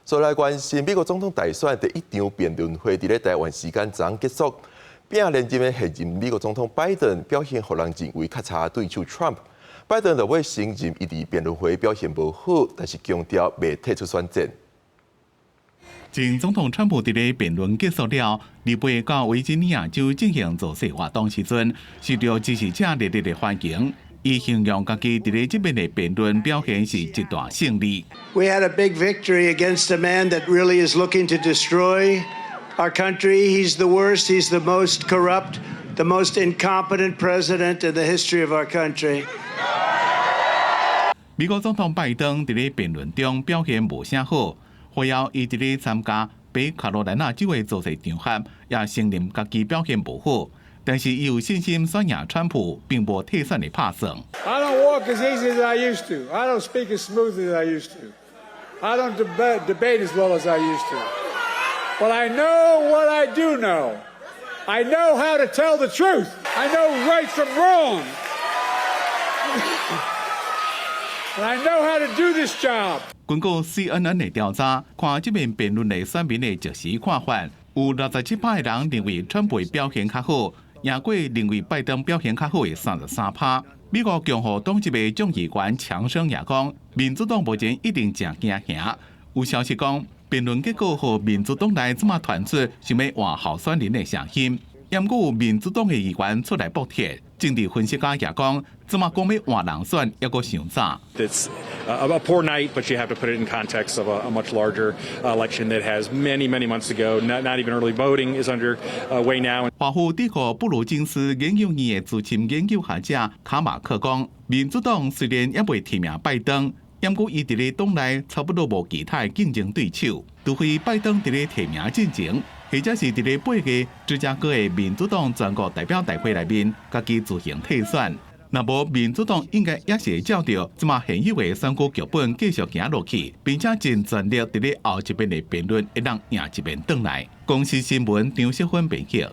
再來關心美國總統大選第一場辯論會，佇咧台灣時間昨昏結束。拼連任的現任美國總統拜登表現予人認為較差對手 Trump。拜登落尾承認伊佇辯論會表現無好，但是強調袂退出選戰。前總統川普佇咧辯論結束了，禮拜到維吉尼亞州進行造勢活動時陣，受到支持者熱烈的歡迎。伊形容家己佇咧這擺的辯論表現是一大勝利。 We had a big victory against a man that really is looking to destroy our country. He's the worst. He's the most corrupt, the most incompetent president in the history of our country. 美國總統拜登佇咧辯論中表現無啥好，會後伊佇咧參加北卡羅來納州的造勢場合，也承認家己表現無好。但是伊有信心選贏川普，並無退選的拍算。 I don't walk as easy as I used to. I don't speak as smoothly as I used to. I don't debate as well as I used to. But I know what I do know. I know how to tell the truth. I know right from wrong. And I know how to do this job. 根據 CNN 的調查，看這擺辯論的選民的即時看法，有67趴的人認為川普表現較好，贏過認為拜登表現較好的33趴。美國共和黨籍的眾議員強生也講，民主黨目前一定誠驚嚇。有消息講，辯論結果予民主黨內這馬傳出想欲換候選人的聲音，毋過有民主黨的議員出來駁斥。政治分析家也講，這馬講欲換人選，猶閣傷早。 It's a poor night, but you have to put it in context of a much larger election that has many, many months to go. Not even early voting is under way now. 華府智庫布魯金斯研究院的資深研究學者卡馬克講，民主黨雖然猶未提名拜登，毋過伊佇咧黨內差不多無其他的競爭對手，除非拜登佇咧提名進前，或者是佇咧8月芝加哥的民主黨全國代表大會內面，家己自行退選。若無民主黨應該也是會照著這馬現有的選舉劇本繼續行落去，並且盡全力佇咧後一遍的辯論會當贏一遍轉來。公視新聞張淑芬編譯。